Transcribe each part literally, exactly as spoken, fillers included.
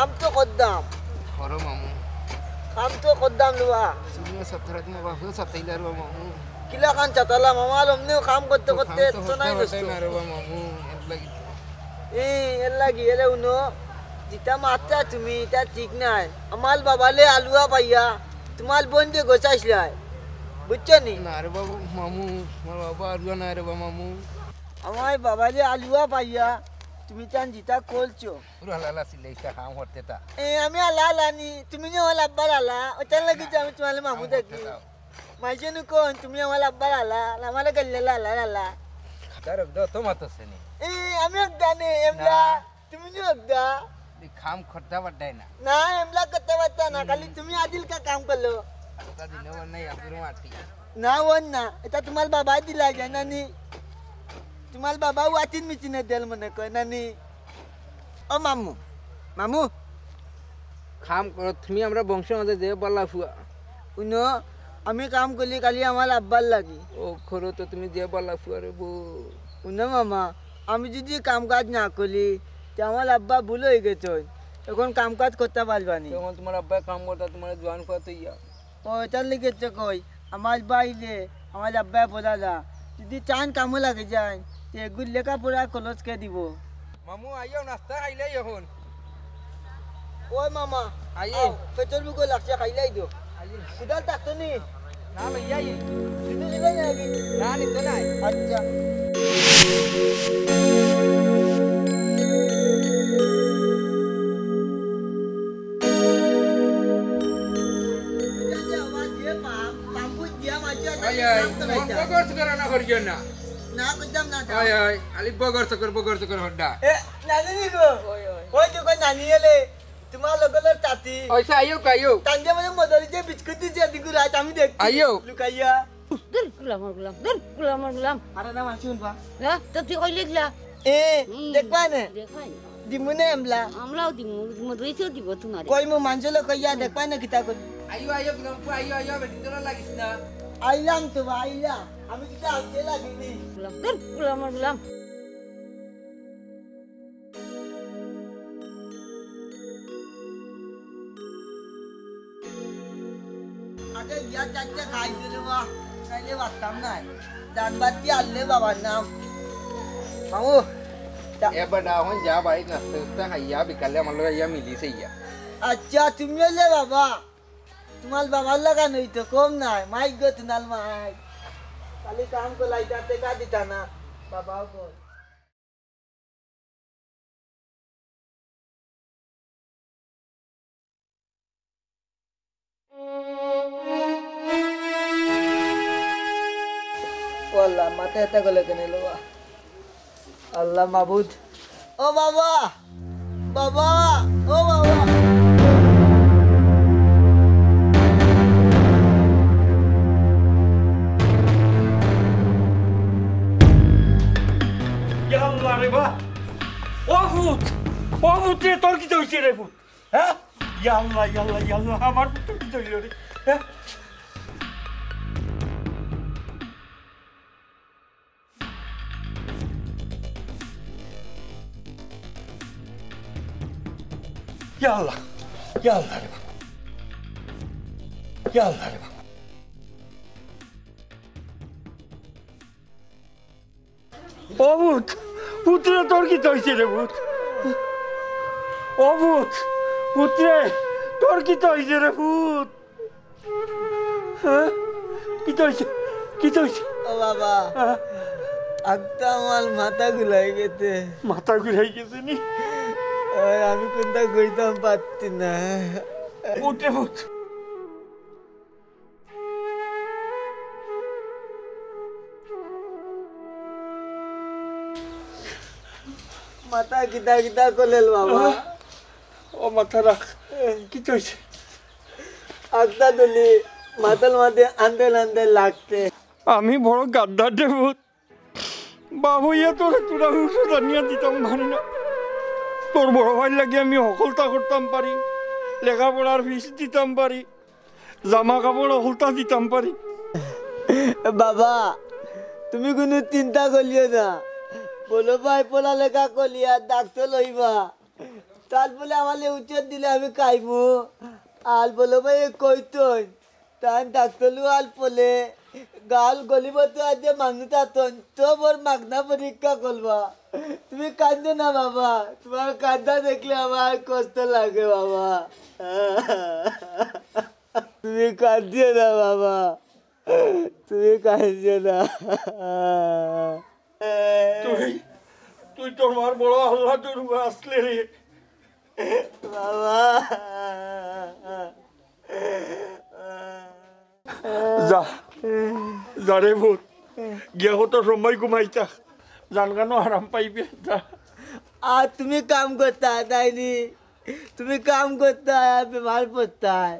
কাম তো করতাম। করো মামু। কাম তো করতাম রে বা। তুমিও ছাত্র, তোমার বাপেও ছাত্রাইলা রে বা মামু। কিলা কান ছাতালাম, আমার অমনেও কাম করতে তো করতে কাম তো তো নাই করতে দোস্ত। পারতাই না রে বা মামু, এর লাগি তো। এই, এর লাগি, এরে উনো, যেটা মাতরা তুমি, ইটা ঠিক নায়। আমার বাবালে আলুয়া পাইয়া, তোমার বইনরে গছাইছলায়। বুঝছো নি? না রে বাবু, মামু, আমার বাবা আলুয়া না রে বা মামু। আমার বাবালে আলুয়া পাইয়া, তুমি তান যেটা করছো। পুরা লালা সিলেইতা কাম করতে তা। এ, আমি আলা আলা নি, তুমি নি আমার আব্বার আলা, ওটার লাগি যে আমি তোমার মামু কাম করতে দেখি। দাও। মাইজে নু কোন, তুমি আমার আব্বার আলা, আমারে গাইল্লা লালা লালা। তার একদম তো মাত আছে নি। এ, আমি একদা নে, এমলা। না। তুমি নি একদা। এই কাম করতে পারতাই না। না, এমলা করতে পারতা না, খালি তুমি আদিল কা কাম করলো। আজকা দিনও নাই, আগুরু মাটি। না, ওর না, এটা তোমার বাবায় দিলা যায় না নি? তোমার বাবা ওয়াশিং মেশিনে দেল মনে কয় না নি? ও মামু, মামু। কাম করো তুমি, আমরা বংশর মাঝে যে বালা ফুয়া। উনো, আমি কাম করলি খালি আমার আব্বার লাগি। ও করো তো তুমি যে বালা ফুয়া রে বউ। উনো মামা, আমি যদি কাম কাজ না করলি, তে আমার আব্বা বুড়া অই গেছইন। এখন কাম কাজ করতা পারবা নি। তখন তোমার আব্বায় কাম করতা, তোমার জোয়ান ফুয়া তো ইয়া। ও, এটার লাগি তো কই, আমার বাইরে, আমার আব্বায় বলালা, যদি চান কামো লাগি যায়, তে এগুর লেখাপড়া খরচ কে দিব? মামু, আইও, নাস্তা খাইলাই এখন। ওই মামা, আইও। আও, পেটর ভুকো লাগছে, খাইলাই দিও। আইও। কুদাল থাকতো নি? না, লইয়া আই। দিতে দিবে না আগে? না, নিতো নাই। আচ্ছা। ওই, ওই, বগর চগর না করিও না। না, করতাম না, ওই, ওই, খালি বগর চগর, বগর চগর হড্ডা। এ, নানি নি গো? ওই, ওই। ওই তো কই নানি এলে, তোমার লগর তাতি। ওই, সে আইও, আইও। তানজে মানে মদরি যে বিস্কুট দিছে, দিগু রাত আমি দেখছি। আইও। লুকাইয়া। দূর, গুলামর গুলাম, দূর, গুলামর গুলাম। আরে না, মাসি শুনবা। হ্যাঁ, তো তুই কইলে গলা। এ, হুম, দেখবা না? দেখবাই না। দিমু না এমলা? আমরাও দিমু, মদরিছেও দিব তোমারে। কই মু মানষলো কইয়া দেখবা না কিতা করি? আইও, আইও, গুলাম, আইও, আইও, বেটি তোরা লাগিস না। আইলাম তো বা, আইলাম। আমি কিতা আনতে লাগিনি? গুলাম, দূর, গুলামর গুলাম। আগে গিয়া চারটে খাই দিলে বা, নাইলে পারতাম না। জানবাতি আনলে বাবার নাম। মামু, তা- এ বেটা, এখন যা বাড়িত নাস্তা উস্তা খাইয়া বিকালে আমার লগে আইয়া মিলিস ইয়া। আচ্ছা, তুমি অইলে বাবা, তোমার বাবার লাখান অইতো কম নায়, মাইক গো তুনাল মাইক। খালি কাম কলাই, তাতে কা দিতা না, বাবাও কই। ও আল্লাহ, মাথা এটা গলে কেন এলো বা? আল্লাহ মাবুদ। ও বাবা, বাবা, ও বাবা। ইয়া আল্লাহ রে বা। ও পুত, ও পুত রে, তোর কিতা অইছে রে পুত? হ্যাঁ? ইয়া আল্লাহ, ইয়া আল্লাহ, ইয়া আল্লাহ, আমার পুত কিতা অইলো রে? হ্যাঁ? ইয়া আল্লাহ, ইয়া আল্লাহ রে বাবা। ইয়া আল্লাহ রে বাবা। ও পুত, পুত রে, তোর কিতা অইছে রে পুত? ও পুত, পুত রে, তোর কিতা অইছে রে পুত? হ্যাঁ? কিতা অইছে? কিতা অইছে? ও বাবা, হ্যাঁ? আত্তা আমার মাথা ঘুরাই গেছে। মাথা ঘুরাই গেছে নি? ওই আমি কুন্তা কইতাম পারতি না। উঠ রে পুত। মাথা কিতা কিতা করলেন বাবা? ও মাথা রাখ। কিতা অইছে? আত্তা তুলি মাথার মধ্যে আন্দে আন্দে লাগতে। আমি বড় গাদ্দার রে পুত। বাবু, ইয়া তোরে তোরা উঠো জানিয়া দিতাম পারি না। তোর বড় ভাইর লাগি আমি হকলতা করতাম পারি, লেখাপড়ার ফিস দিতাম পারি, জামা কাপড় হকলতা দিতাম পারি। বাবা, তুমি কুনু চিন্তা করিও না। বড় ভাই পড়ালেখা করিয়া ডাক্তার অইবা। তাল বলে আমারে উচত দিলে আমি খাইমু। আর বলো ভাই, এ কইতই। তাই ডাক্তারলু আল বলে, গাল গলিব তো আজ যে মানু তাতন, তো বড় মাগনা পরীক্ষা করবা। তুমি কান্দো না বাবা, তোমার কান্দা দেখলে আমার কষ্ট লাগে বাবা। তুমি কান্দিও না বাবা, তুমি কান্দিও না। তুই, তুই তোর মার বড় আল্লাহ তোর উপর আসলে রে। বাবা। যা, যা রে ভূত, গিয়া কত সময় ঘুমাইতা, জানগানো আরাম পাইবে, যা। আর তুমি কাম করতা, তাই নি? তুমি কাম করতায় আর বেমার পড়তায়।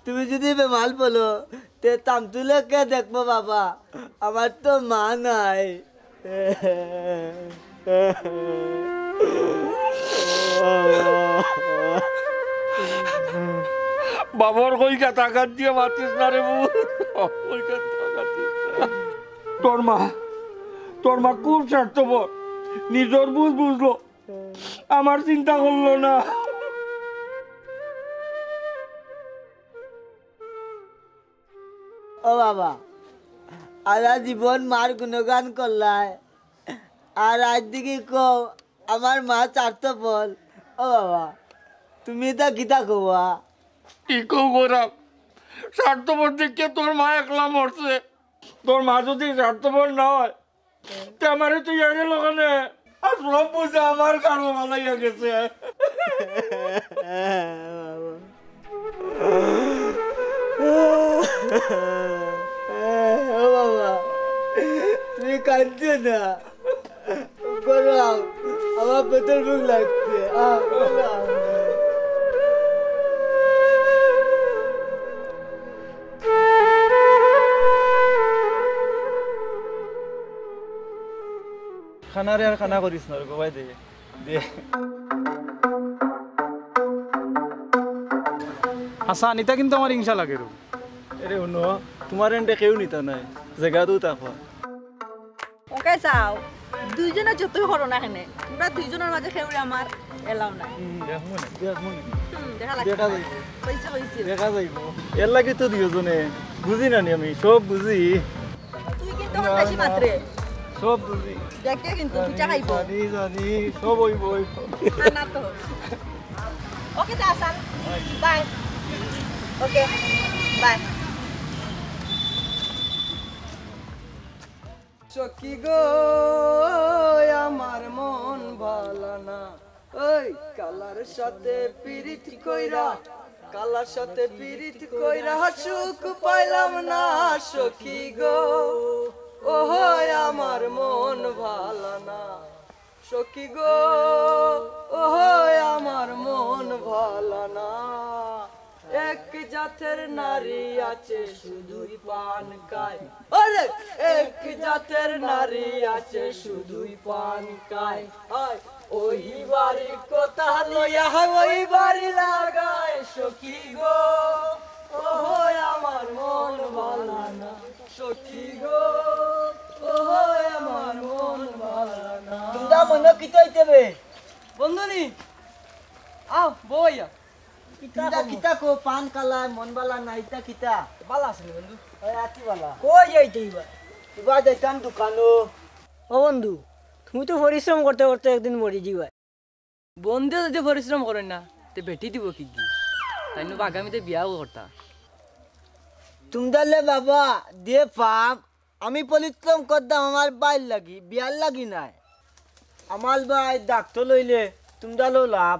তুমি যদি বেমার পড়ো, তে তামতুলে কে দেখবো বাবা? আমার তো মা নাই। বাবার কই কথা কান দিয়া মাতিস না রে বউ। বাবার কই কথা কান দিয়া। তোর মা, তোর মা খুব স্বার্থপর। নিজর ভুল বুঝলো, আমার চিন্তা করলো না। ও বাবা, আরা জীবন মার গুণগান করলায়, আর আজ দিকে কও আমার মা স্বার্থপর। ও বাবা, তুমি ইতা কিতা কওয়া? কি কও গো রাম? স্বার্থপর দেখিয়া তোর মা একলা মরছে। তোর মা যদি স্বার্থপর না হয়, তে আমারে তুই এরে লগানে। আর সব বুঝে আমার কারো ভালাইয়া গেছে। ও বাবা, তুমি কান্দিও না। গরম, আমার পেটর ভুক লাগছে। আহ, গরম। খানারে আর খানা করিস না রে, গোবাই দে। দে। হাসান, ইতা কিন্তু আমার হিংসা লাগে রে। এরে হুনো, তোমার এন্ডে কেউ নিতা নাই, জেগা দু তাকো। ওকে চাও, দুইজনে যতই করো না কেনে, তোমরা দুইজনের মাঝে কেউরে আমার এলাও নাই। হুম, দেখমু নে, দেখমু নে। হুম, দেখা লাগছে। দেখা যাইব। কইছে, কইছে। দেখা যাইব। এর লাগি তো দুইজনে। বুঝি না নি আমি, সব বুঝি। তুই কিন্তু অখন বেশি মাতরে। সব বুঝি। দেখে কিন্তু জানি, পিঠা খাইব। জানি, জানি, সব অইব, অইব। খানা তো। ওকে, যা, সাল। বাই। ওকে, বাই। সখী গো, আমার মন ভালা না। ওই কালার সাথে পিরিত কইরা, কালার সাথে পিরিত কইরা সুখ পাইলাম না সখী গো। ও হয় আমার মন ভালা না সখী গো, ও হয় আমার মন ভালা না। এক জাতের নারী আছে শুধুই পান খায়। আরে, এক জাতের নারী আছে শুধুই পান খায়। হায়, ওই বাড়ির কথা লইয়া, হায়, ওই বাড়ি লাগায় সখী গো। ও হয় আমার মন ভালা না সখী গো। ও হয় আমার মন ভালা না। তোমরা মনো কিতা অইতে বে? বন্ধু নি? আও, বউ আইয়া। কিতা কিতা কও? কিতা কও, পান খালায়, মন বালা না, ইতা কিতা? বালা আছে নি বন্ধু? ওই আছি বালা। কই যাইতে ইবা? ইবা যাইতাম দোকানো। ও বন্ধু, তুমি তো পরিশ্রম করতে করতে একদিন মরি যিবায়। বন্ধু যদি পরিশ্রম করে না, তে বেটি দিব কিগি? তাইন বা আগামীতে বিয়াও করতা। তুমরারে বাবা দিয়া পাম, আমি পরিশ্রম করতাম আমার ভাইর লাগি, বিয়ার লাগি নায়। আমার ভাই ডাক্তার লইলে তুমরারও লাভ।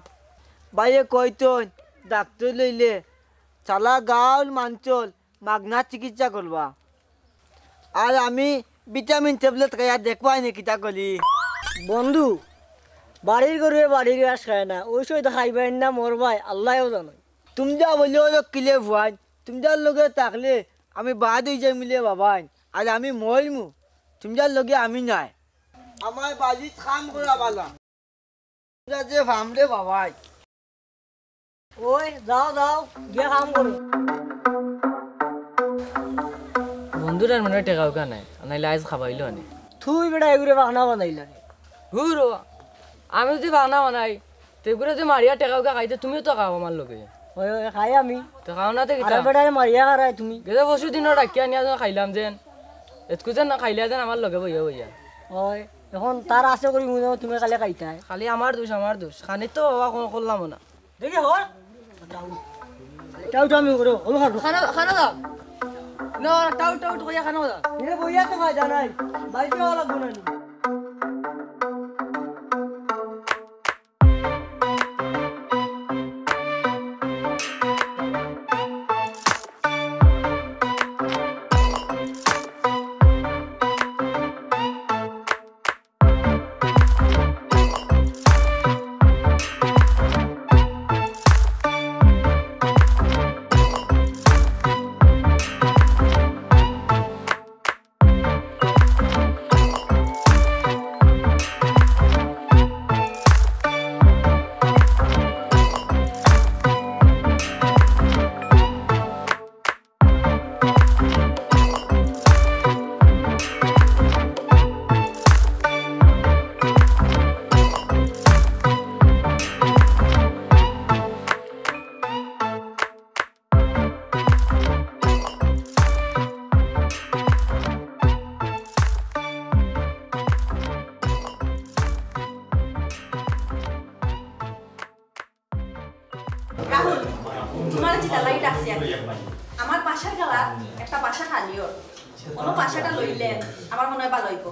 ভাইয়ে কইতইন ডাক্তার লইলে সারা গাঁওর মানষর মাগনা চিকিৎসা করবা। আর আমি ভিটামিন ট্যাবলেট খাইয়া দেখবায় নি কিতা করি। বন্ধু, বাড়ির গরুয়ে বাড়ির ঘাস খায় না, ওই সময় তো খাইবায় না মরবায়, আল্লায়ও জানে। তুমরা বলিও কিলে ভুয়াইন, তুমরার লগে থাকলে আমি বাদ অই যাইমু রে বাবাইন, আর আমি মরমু, তুমরার লগে আমি নাই। আমার বাড়িত কাম করা বালা। তুমরা যে ফাম রে বাবাই। ওই, যাও, যাও, গিয়া কাম করো। বন্ধুরার মনে টেকা উকা নাই, নাইলে আইজ খাবাইলো আনে। তুই বেটা এগুরে বাহানা বানাইলা রে। হুরো, আমি যদি বাহানা বানাই, তে গুরে যে মারিয়া টেকা উকা খাইতে, তুমিও তো খাও আমার লগে। অয়, অয়, খাই আমি। তে খাও না তে আর কিতা? বেটারে মারিয়া খারায় তুমি। গেছে পরশু দিনও ডাকিয়া আনিয়া যেন খাইলাম যেন। এতকু যেন না খাইলিয়া যেন আমার লগে বইয়া বইয়া। অয়, এখন তার আছে করি মনে হয় তুমি খালি খাইতায়। খালি আমার দোষ, আমার দোষ। খানি তো বাবা কো-, করলাম না। দেখি হর। টাউ টাউ আমি করে, হলো খাবো। খানা, খানা দাও। না, টাউ টাউ করিয়া খানা দাও। এ বইয়া তো ফায়দা নাই। বাইকে হওয়া লাগবো না নি। রাহুল, তুমার যেটা লাইট আছে আর কি। আমার বাসার গালাত একটা বাসা খালি অর। অনো বাসাটা লইলে আমার মনে হয় ভালো অইবো।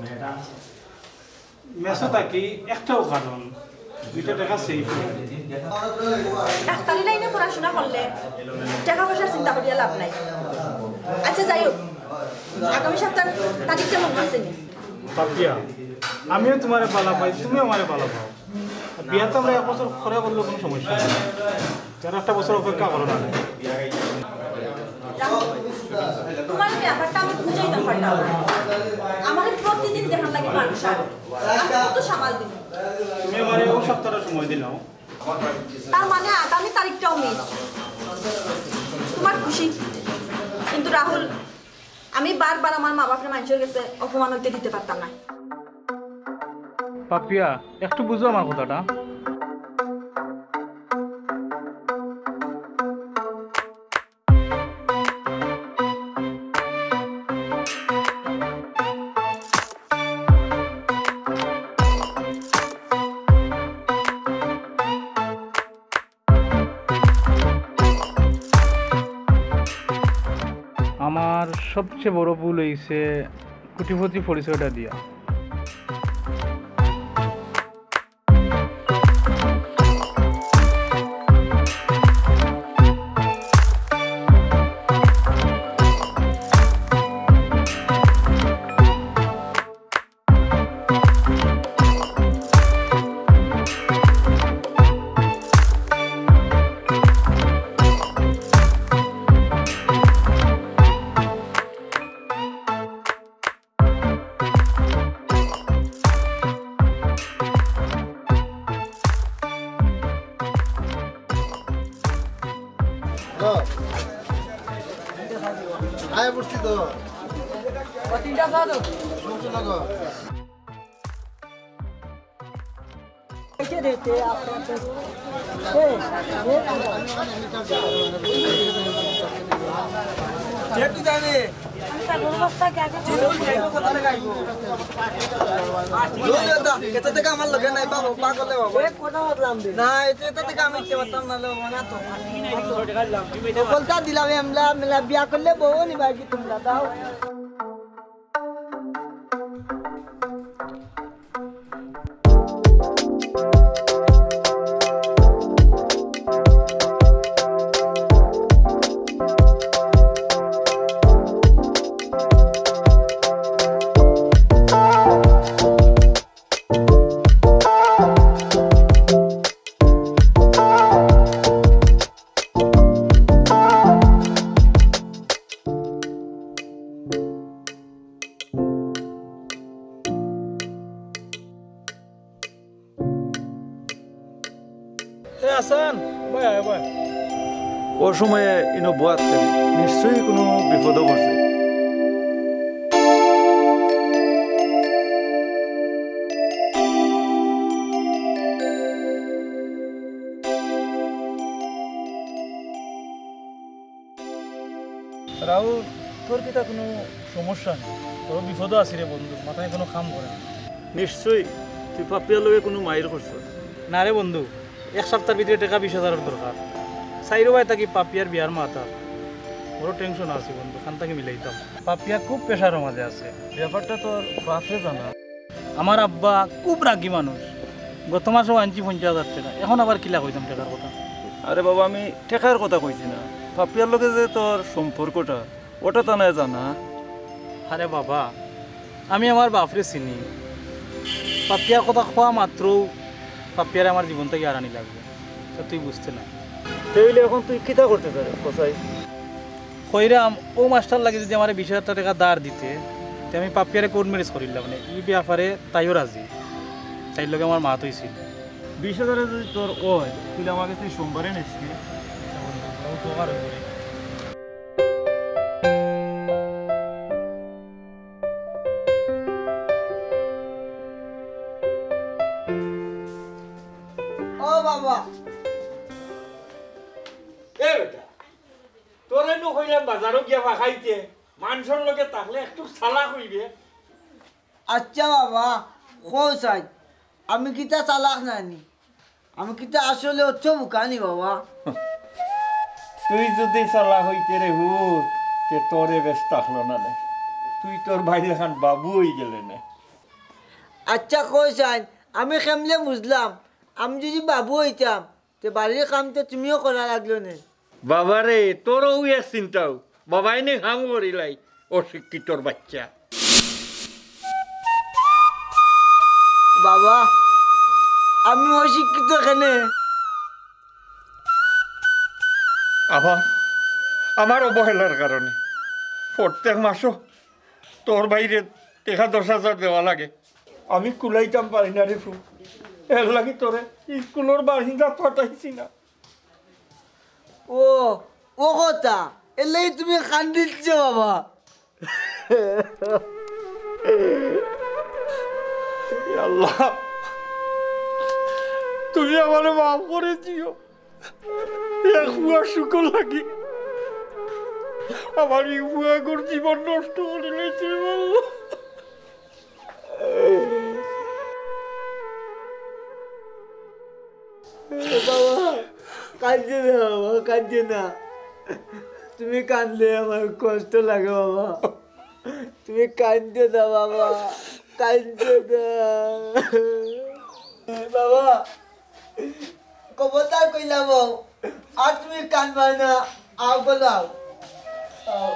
মেসো থাকি একটাও কারণ, দুইটা টেকা সেভ অয়। ডাক্তারি লাইনে পড়াশোনা করলে টেকা পয়সার চিন্তা করিয়া লাভ নাই। আচ্ছা, যাই হোক, আগামী সপ্তাহ তারিখটা মনে আছে নি? পাপিয়া, আমিও তুমারে বালা পাই, তুমিও আমারে বালা পাও। বিয়া তো আমরা এক বছর পরে করলেও কোনো সমস্যা নাই। চার আটটা বছর অপেক্ষা করো না। রাহুল, তুমার ব্যাপারটা আমি বুঝাইতাম পারতাম না। আমারে প্রতিদিন দেখার লাগে মানুষ আর আমি কত সামাল দিব? তুমি আমারে অউ সপ্তাহটা সময় দিলাও। তার মানে আগামী তারিখটাও মিস। তুমার খুশি। কিন্তু রাহুল, আমি বারবার আমার মা বাপরে মাইনষর গেছে অপমান অইতে দিতে পারতাম না। পাপিয়া, একটু বুঝো আমার কথাটা। আমার সবচেয়ে বড় ভুল অইছে কোটিপতি পরিচয়টা দিয়া। আয় পড়ছি তো। তিনটা চা দাও। শুনছো না গো? এটা থেকে আমার লগে নাই বাবা, পাগলে বাবা। না, এটা, এটা থেকে আমি উঠতে পারতাম না, লো, মানে তো। বলতা দিলাম, এমলা, মেলা বিয়া করলে বউ নিবা কি তোমরা? দাও। এ আসান, বয় আয়, বয়। অউ সময়ে ইনো বওয়াত কেনে? নিশ্চয়ই কুনু বিপদো পড়ছে। রাহুল, তোর কিতা কুনু সমস্যা নি? বড় বিপদো আছি রে বন্ধু, মাথায় কুনু কাম করে না। নিশ্চয়ই তুই পাপিয়ার লগে কুনু মাইর করছস। না রে বন্ধু, এক সাপ্তার ভিতরে টেকা বিশ হাজারর দরকার। চাইরোবায় থাকি পাপিয়ার বিয়ার মাত আর। বড় tension আছি বন্ধু, খান থাকি মিলাইতাম। পাপিয়া খুব pressureর মাঝে আছে। ব্যাপারটা তোর বাফরে জানা। আমার আব্বা খুব রাগী মানুষ। গত মাসেও আনছি পঞ্চাশ হাজার টেকা, এখন আবার কিলা কইতাম টেকার কথা? আরে বাবা, আমি টেকার কথা কইছি না, পাপিয়ার লগে যে তোর সম্পর্কটা, ওটা তো নায় জানা। আরে বাবা, আমি আমার বাফরে চিনি। পাপিয়ার কথা কওয়া মাত্রউ পাপিয়ারে আমার জীবন থাকি আরানি লাগবো, তা তুই বুঝতে না। তে অইলে এখন তুই কিতা করতে চাস, কছাই? কইরাম, অউ মাস্টার লাগি যদি আমারে বিশ হাজার টেকা ধার দিতে, তে আমি পাপিয়ারে court marriage করিলাম নে। ই ব্যাপারে তাইও রাজি, তাইর লগে আমার মাত অইছিল। বিশ হাজারে যদি তোর অয়, তাইলে আমার গেছ থাকি সোমবারে নিস নি? ও বাবা। এ বেটা, তোরে নু কইলাম বাজারো গিয়া ফাঁকাইতে, মানষর লগে থাকলে একটু চালাক অইবে। আচ্ছা বাবা, কও চাই, আমি কিতা চালাক নানি? আমি কিতা আসলে অত বোকা নি বাবা? তুই যদি চালাক অইতে রে হুর, তে তোরে বেশ থাকলো না নে। তুই তোর বাড়ির খান বাবু অইগেলে নে। আচ্ছা কও চাই, আমি কেমনে বুঝলাম? আমি যদি বাবু অইতাম, তে বাড়ির কাম তো তুমিও করা লাগলো নে। বাবারে, তোরও এক চিন্তাও। বাবায় নি কাম করিলাই, অশিক্ষিতর বাচ্চা। বাবা, আমি অশিক্ষিত কেনে? আমার, আমার অবহেলার কারণে প্রত্যেক মাসো তোর বাইরে টেকা দশ হাজার দেওয়া লাগে। আমি কুলাইতাম পারি না রে ফুত, এর লাগি তোরে ইস্কুলর বারিন্দাত পাঠাইছি না। ও, ও কথা, এর লাগি তুমি কান্দিচ্ছ বাবা? এ আল্লাহ, তুমি আমারে মাফ করি দিও। এক পুয়ার সুখর লাগি আমার ই পুয়াগুর জীবন নষ্ট করিলাইছো রে আল্লাহ। বাবা, কান্দিও না বাবা, কান্দিও না। তুমি কানলে আমার কষ্ট লাগে বাবা। তুমি কান্দিও না বাবা, কান্দিও না। বাবা, খবরদার কইলাম, আর তুমি কানবায় না, আও বলো, আও। আও।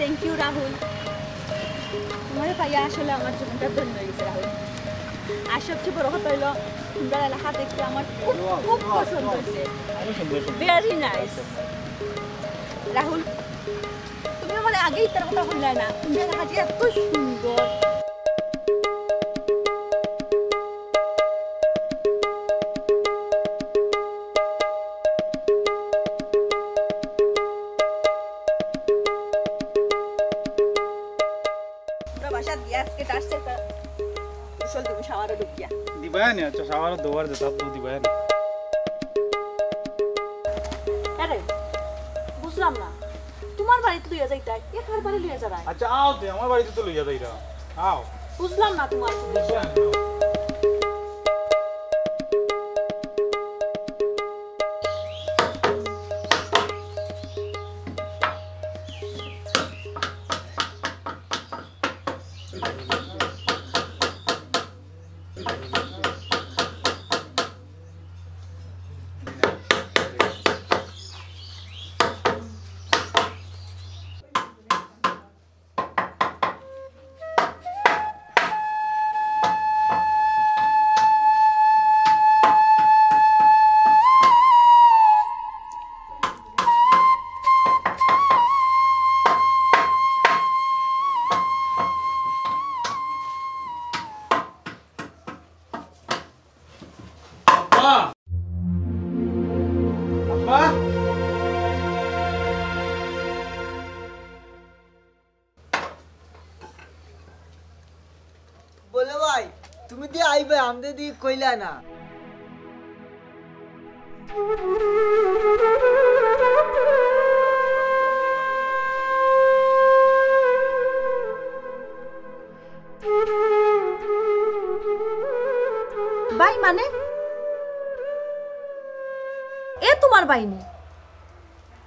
Thank you, Rahul. তোমারে পাইয়া আসলে আমার জীবনটা ধন্য অইগেছে, রাহুল। আর সবচেয়ে বড় কথা অইলো, তোমরার এলাকা দেখতে আমার খুব, খুব পছন্দ অইছে। আরো সুন্দর সুন্দর। Very nice। রাহুল, তুমি আমারে আগে ইতার কথা কইলায় না, তোমরার এলাকা যে এত সুন্দর। আমরা বাসাত গিয়া আজকে টার্সের কা-, গোসল দিমু, শাওয়ারো ঢুকিয়া। দিবায় নি? আচ্ছা, শাওয়ারো দেওয়ার দে, তার তো দিবায় নি। আরে, বুঝলাম না, তোমার বাড়িত লইয়া যাইতায়, এ কার বাড়ি লইয়া যারায়? আচ্ছা, আও তে, আমার বাড়িত তো লইয়া যাইরা, আও। বুঝলাম না তোমার জিনিস। আমরাদি কইলা না। ভাই মানে? এ তুমার ভাই নি?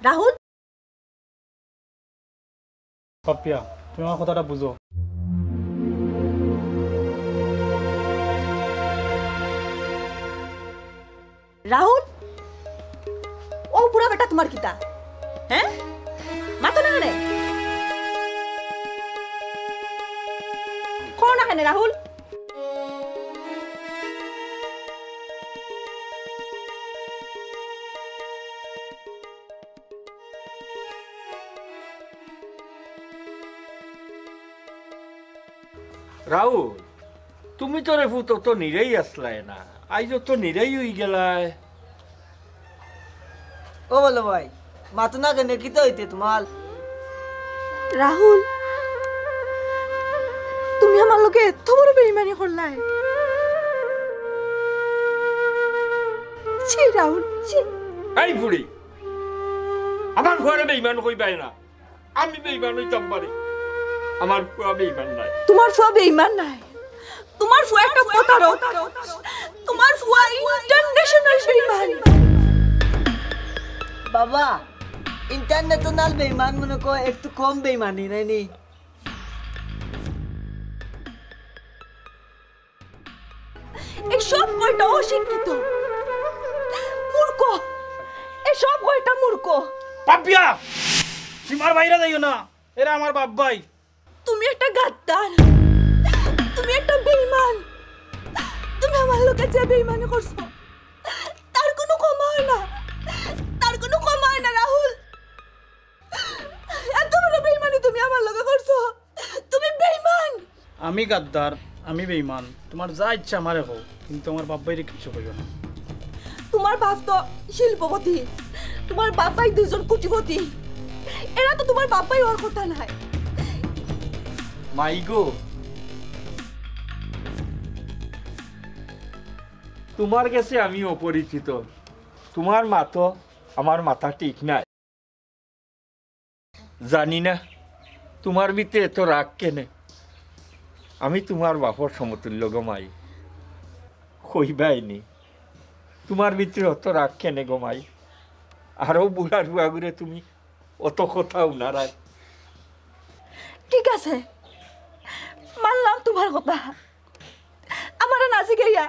রাহুল? পাপিয়া, তুমি আমার কথাটা বুঝো। রাহুল, ও বুড়া বেটা তুমার কিতা? হ্যাঁ, মাতো না কেনে? কও না কেনে রাহুল? রাহুল, তুমি তো রে পুত অত নিরেই আছলায় না, আইজ অত নিরেই অইগেলায়। ও বলো ভাই, মাতো না কেনে, কিতা অইছে তুমার? রাহুল, তুমি আমার লগে এত বড় বেইমানি করলায়? ছি রাহুল, ছি। এই ফুড়ি, আমার ফুয়ারে বেইমান কইবায় না। আমি বেইমান অইতাম পারি, আমার ফুয়া বেইমান নায়। তুমার ফুয়া বেইমান নায়, তুমার ফুয়া একটা প্রতারক, তুমার ফুয়া international বেইমান। বাবা, international বেইমান মনে কয় একটু কম বেইমানি নায় নি? এই সব কয়টা অশিক্ষিত, মূর্খ। এই সব কয়টা মূর্খ। পাপিয়া, সীমার বাইরে যাইও না। এরা আমার বাপ ভাই। তুমি একটা গাদ্দার, তুমি একটা বেইমান। তুমি আমার লগে যে বেইমানি করছো, তার কুনু ক্ষমা অয় না, তার কুনু ক্ষমা অয় না, রাহুল। এত বড় বেইমানি তুমি আমার লগে করছো। তুমি বেইমান। আমি গাদ্দার, আমি বেইমান। তুমার যা ইচ্ছা আমারে কও, কিন্তু আমার বাপ ভাইরে কিচ্ছু কইও না। তুমার বাপ তো শিল্পপতি, তুমার বাপ ভাই দুইজন কোটিপতি। এরা তো তুমার বাপ ভাই অওয়ার কথা নায়। মাই গো, তুমার গেছে আমি অপরিচিত। তুমার মা তো আমার মাথা ঠিক নায়। জানি না তুমার ভিতরে এত রাগ কেনে। আমি তুমার বাপর সমতুল্য গো মাই। কইবায় নি, তুমার ভিতরে অত রাগ কেনে গো মাই? আরো বুড়ার ফুয়াগুরে তুমি অত কথা হুনারায়। ঠিক আছে, মানলাম তুমার কথা। আমারে না জিগাইয়া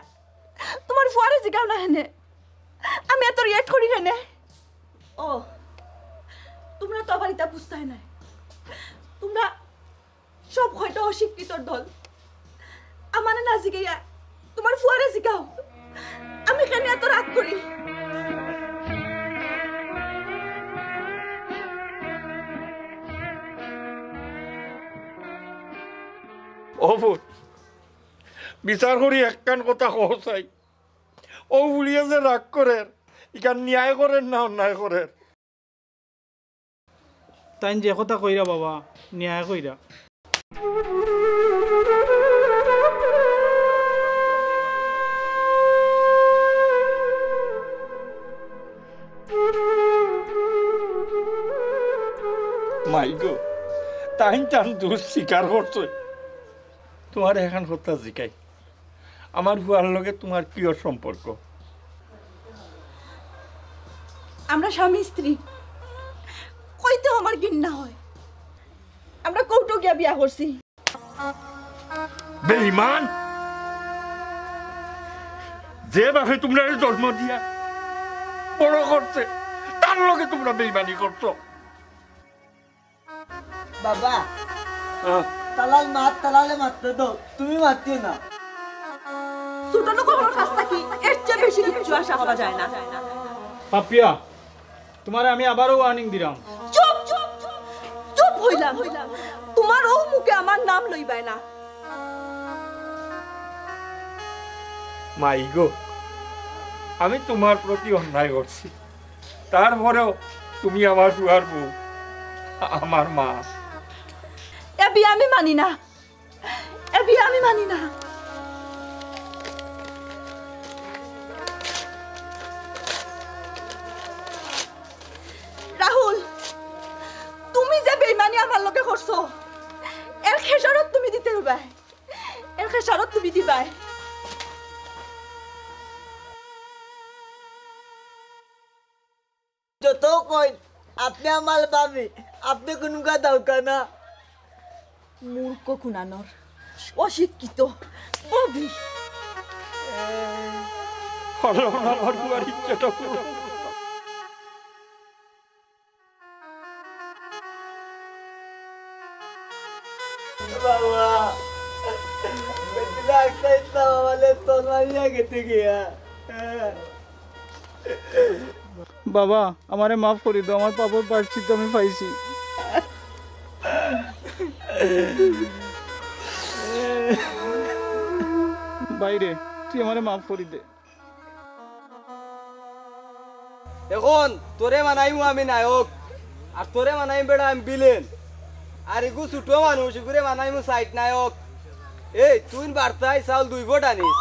তুমার ফুয়ারে জিগাও না কেনে। আমি এত react করি কেনে? ও, তুমরা তো আবার ইতা বুঝতায় নায়। তুমরা সব কয়টা অশিক্ষিতর দল। আমারে না জিগাইয়া তুমার ফুয়ারে জিগাও, আমি কেনে এত রাগ করি। ও ফুত, বিচার করি একখান কথা কও চাই। অউ ফুড়িয়ে যে রাগ করের, ইখান ন্যায় করের না অন্যায় করের? তাইন যে কথা কইরা বাবা, ন্যায় কইরা। মাই গো, তাইন তান দোষ স্বীকার করছইন। তুমারে একখান কথা জিকাই, আমার ফুয়ার লগে তুমার কিওর সম্পর্ক? আমরা স্বামী স্ত্রী, কইতেও আমার ঘিন্না হয়। আমরা কোর্টো গিয়া বিয়া করছি। বেঈমান! যে বাপে তুমরারে জন্ম দিয়া বড় করছে, তার লগে তুমরা বেঈমানি করছো। বাবা, হ্যাঁ? তালাল মাত, তালালে মাততে দাও, তুমি মাতিও না। ছোট লোকর কাছ থাকি এর চেয়ে বেশি কিচ্ছু আশা করা যায় না। পাপিয়া, তুমারে আমি আবারও warning দিরাম। চুপ, চুপ, চুপ, চুপ অইলাম। তুমার অউ মুখে আমার নাম লইবায় না। মাই গো, আমি তুমার প্রতি অন্যায় করছি, তারপরেও তুমি আমার ফুয়ার বউ, আমার মা। এ বিয়া আমি মানি না, এ বিয়া আমি মানি না। তো তো কই, আপনে আমার ভাবি, আপনে কুনগা দাউকা না? মূর্খ কুনানর, অশিক্ষিত, ববি। পারলাম না আমার বুয়ার ইচ্ছাটা পূরণ করতাম। বাবা, বেটিলা একটা ইচ্ছা বাবালে তোর মারিয়া গেতে গিয়া। বাবা, আমারে মাফ করি দেও, আমার পাপর প্রায়শ্চিত্ত আমি পাইছি। ভাইরে, তুই আমারে মাফ করি দে। এখন তোরে বানাইমু আমি নায়ক, আর তোরে বানাইমু বেটা আমি ভিলেন। আর ইগু ছোট মানুষ, ইগুরে বানাইমু সাইড নায়ক। এই তুই বার্তায় চাউল দুই ফুট আনিস,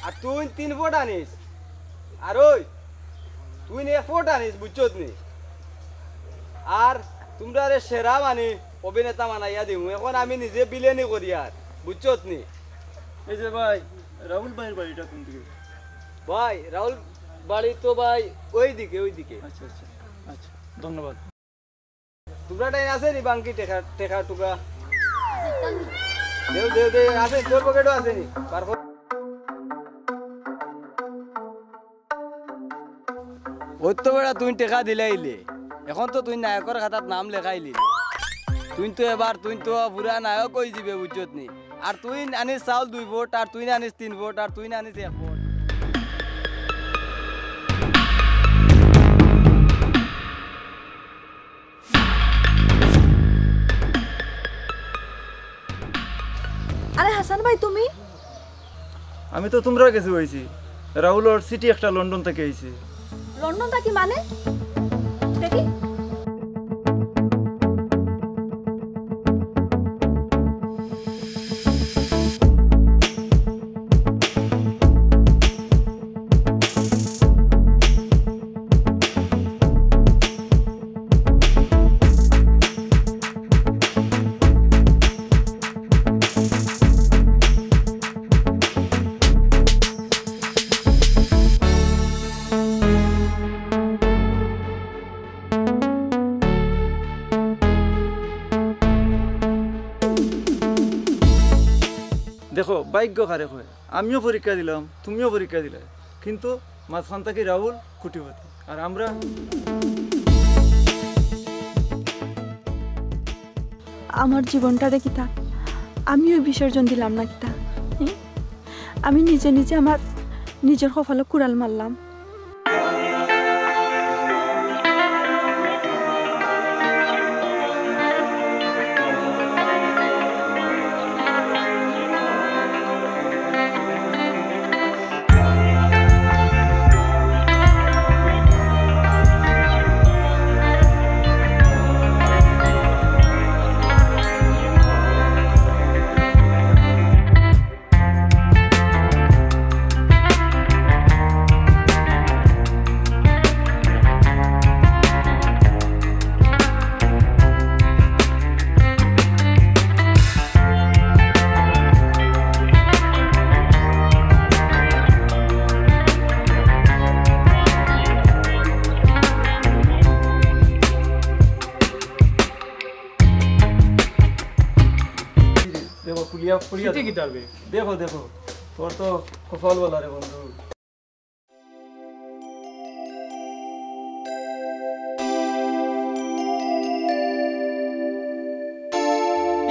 আর তুই তিন ফুট আনিস, আর ওই তুই এক ফুট আনিস, বুঝছত নি? আর তুমরারে সেরা মানে অভিনেতা বানাইয়া দিমু। এখন আমি নিজে ভিলেনি করি আর, বুঝছত নি? এই যে ভাই, রাহুল ভাইর বাড়িটা কোন দিকে? ভাই, রাহুল বাড়ি তো ভাই ওই দিকে, ওই দিকে। আচ্ছা, আচ্ছা, আচ্ছা, ধন্যবাদ। তুমরা টাইম আছে নি বাংকি টেকা, টেকা টুকা? দেও, দেও, দেও, আছে, তোর পকেটো আছে নি? বার কর। ওই তো বেটা, তুই টেকা দিলাইলে, এখন তো তুই নায়কর খাতাত নাম লেখাইলি। তুই তো এবার, তুই তো পুরা নায়ক অই যিবে, বুঝছত নি? আর তুই আনিস চাউল দুই ফুট, আর তুই আনিস তিন ফুট, আর তুই আনিস এক ফুট। আরে হাসান ভাই, তুমি? আমি তো তুমরার গেছে আইছি। রাহুলর চিঠি একটা লন্ডন থাকি আইছে। লন্ডন থাকি মানে? দেখি। দেখো, ভাইগ্য কারে কয়। আমিও পরীক্ষা দিলাম, তুমিও পরীক্ষা দিলায়, কিন্তু মাঝখান থাকি রাহুল কোটিপতি, আর আমরা। আমার জীবনটারে কিতা আমিও বিসর্জন দিলাম না কিতা? হুম? আমি নিজে নিজে আমার নিজর কপালো কুড়াল মারলাম। দেখো, খুলিয়া, খুলিয়া চিঠি দেখো। কিতার বে? দেখো, দেখো, তোর তো কপাল বালা রে বন্ধু।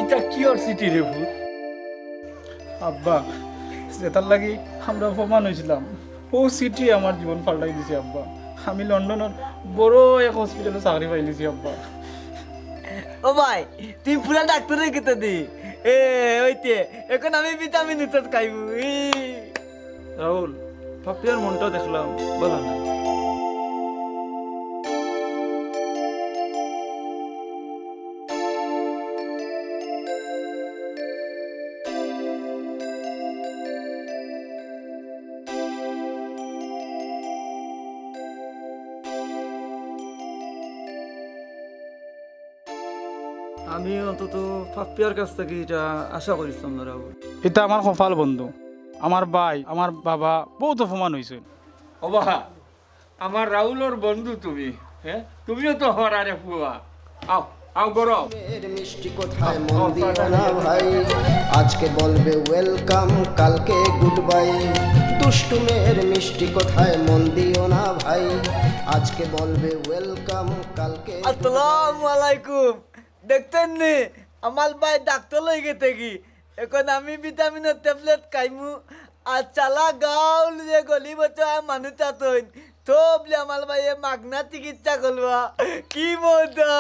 ইটা কিওর চিঠি রে পুত? আব্বা, যেটার লাগি আমরা অপমান অইছিলাম, ও চিঠি আমার জীবন পাল্টাই দিছে আব্বা। আমি লন্ডনর বড় এক হসপিটালো চাকরি পাইলিছি আব্বা। ও ভাই, তুই পুরা ডাক্তারর কিতা দি? এ, ওইতে, এখন আমি ভিটামিন ঔষধ খাইমু। ই। রাহুল, পাপিয়ার মনটা দেখলাম, বালা না। আমি অন্তত পাপিয়ার কাছ থাকি ইটা আশা করিছিলাম না, রাহুল। ইটা আমার কপাল বন্ধু, আমার ভাই, আমার বাবা বউত অপমান অইছইন। ও বা, আমার রাহুলর বন্ধু তুমি, হ্যাঁ, তুমিও তো হরারে ফুয়া। আও, আও, গরম। এর মিষ্টি কথায় মন দিও না ভাই, আজকে বলবে ওয়েলকাম, কালকে গুড বাই। দুষ্টু মেয়ের মিষ্টি কথায় মন দিও না ভাই, আজকে বলবে ওয়েলকাম, কালকে আসসালামু আলাইকুম। দেখছেন নি, আমার ভাই ডাক্তার লই গেছে কি? এখন আমি ভিটামিনের ট্যাবলেট খাইমু। আর চালা গাউল যে গলি বছর মানুষ আছইন, তো বলে আমার ভাইয়ে মাগনা চিকিৎসা করবা। কি মজা!